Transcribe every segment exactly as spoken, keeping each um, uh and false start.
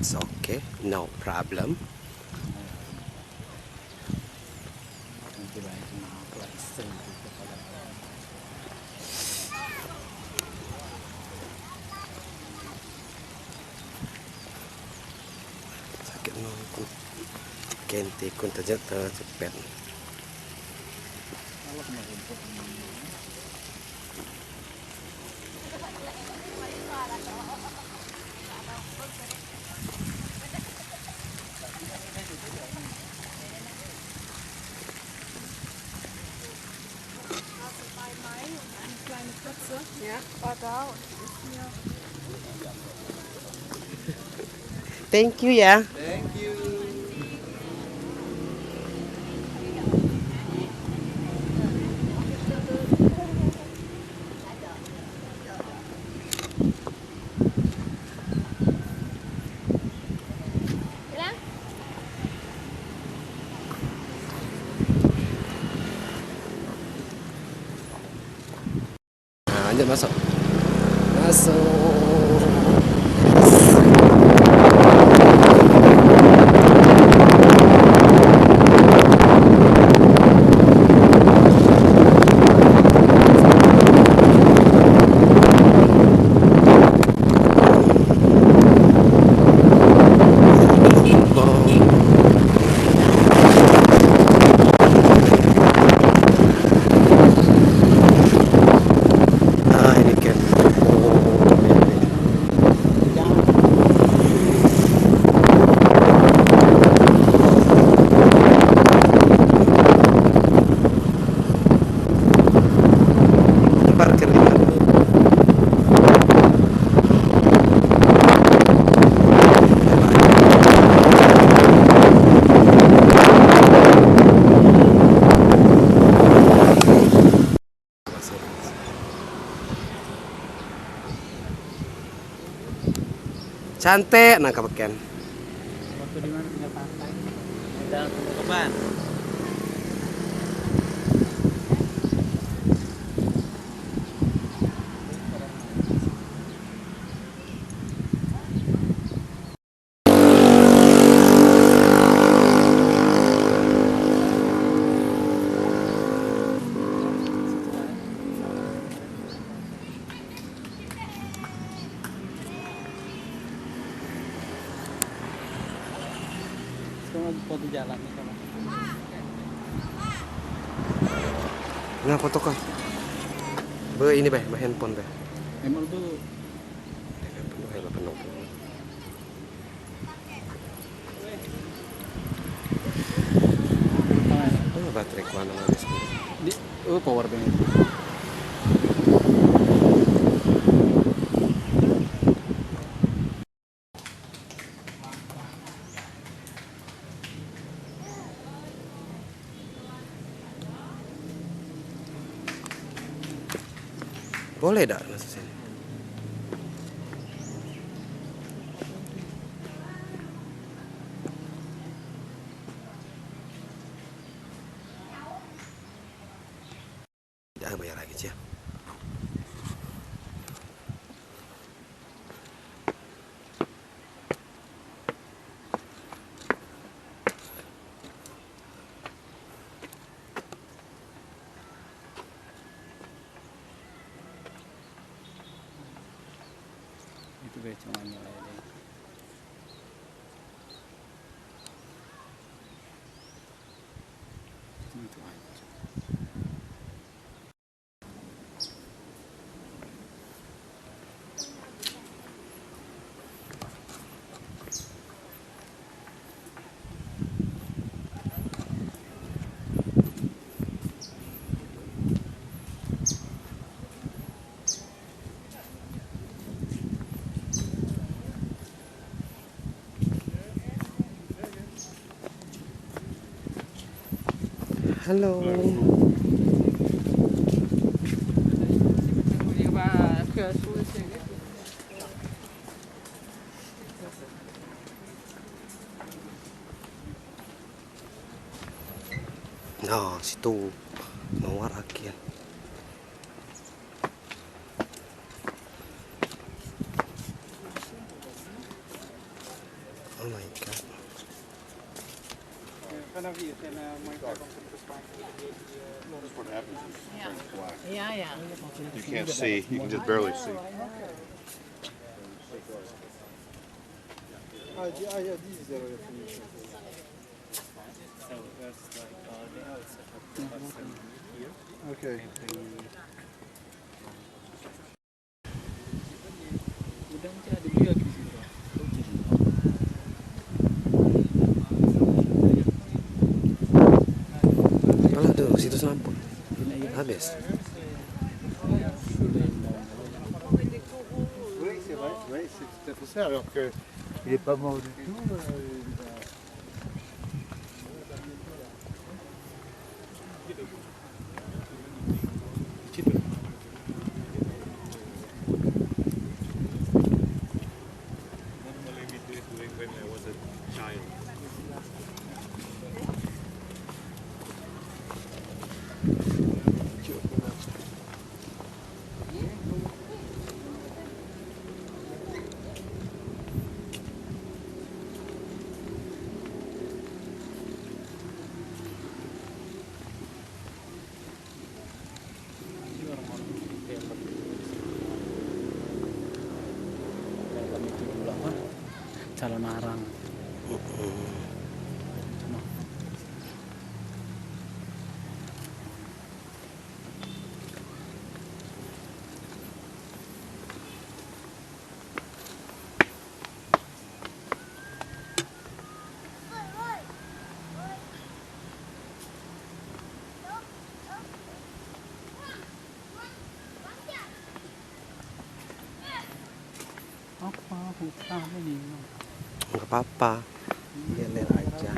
It's okay, no problem. Sakit no, kun kenti kun terjatuh cepet. Thank you, ya. Thank you. Ah, lanjut masuk. Masuk. Ah, ini kan. Oh, ini. Parkir ini. Cantik, nah, kebeken. Waktu di mana tinggal pantai? Dalam Pembukaan. Sekarang lagi foto jalan ni, kawan. Nah, foto kah? Be, ini, be, be handphone, be. Handphone tu. Handphone tu, handphone penuh. Oh, baterai ku anu habis. Di, oh, power bank. Boleh dak masuk sini? Dah bayar lagi, Cik. Itu be cuma nilai deh. Itu aja. Hello. Nah, situ mawar akhir. Oh my God. That's what happens when it turns black. Yeah, yeah. You can't see. You can just barely see. Okay. Alah, tuh, situ selampau. Habis. Oui, c'est vrai, oui, c'est tout à fait ça, alors que il est pas mort du tout, euh, Calon arang. Apa? Bukan ini. Nggak apa-apa. Iya, lihat aja.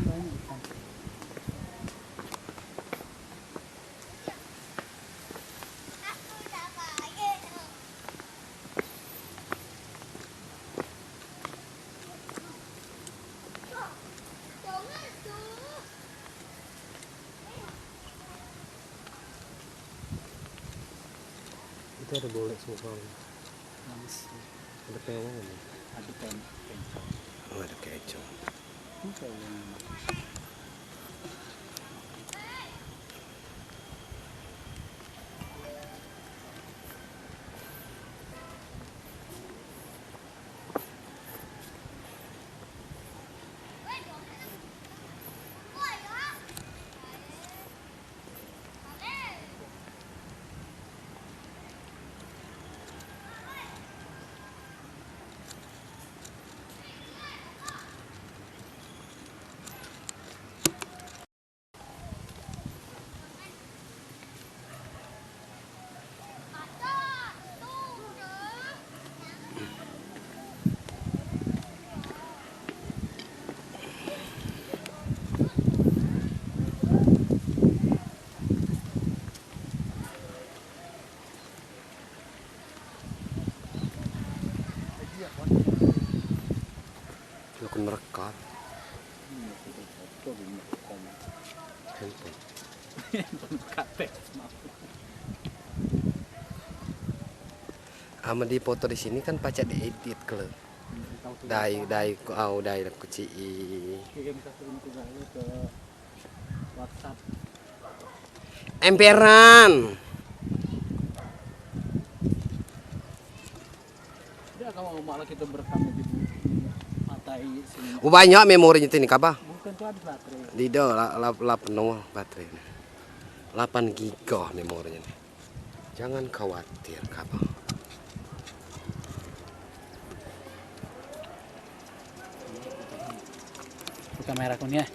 Itu ada golek semua. Langsung. Ada pelong ini. Ada pen-, pencong. Oh, ada pencong. Ini pelong. Lakon merekam. Handphone. Amen dipoto di sini kan pacak diedit kalo. Dai, dai ku au, dai ku ci i. Kirim ke WhatsApp. Emperan. Dia, kalau malah kita berekam di mata sini. Oh, banyak memorinya ini, kaba? Bukan, tu ada baterai. Di do, la, la, la penuh baterai. Lapan giga memorinya ini. Jangan khawatir, kaba. Buka kamera ku ni, eh.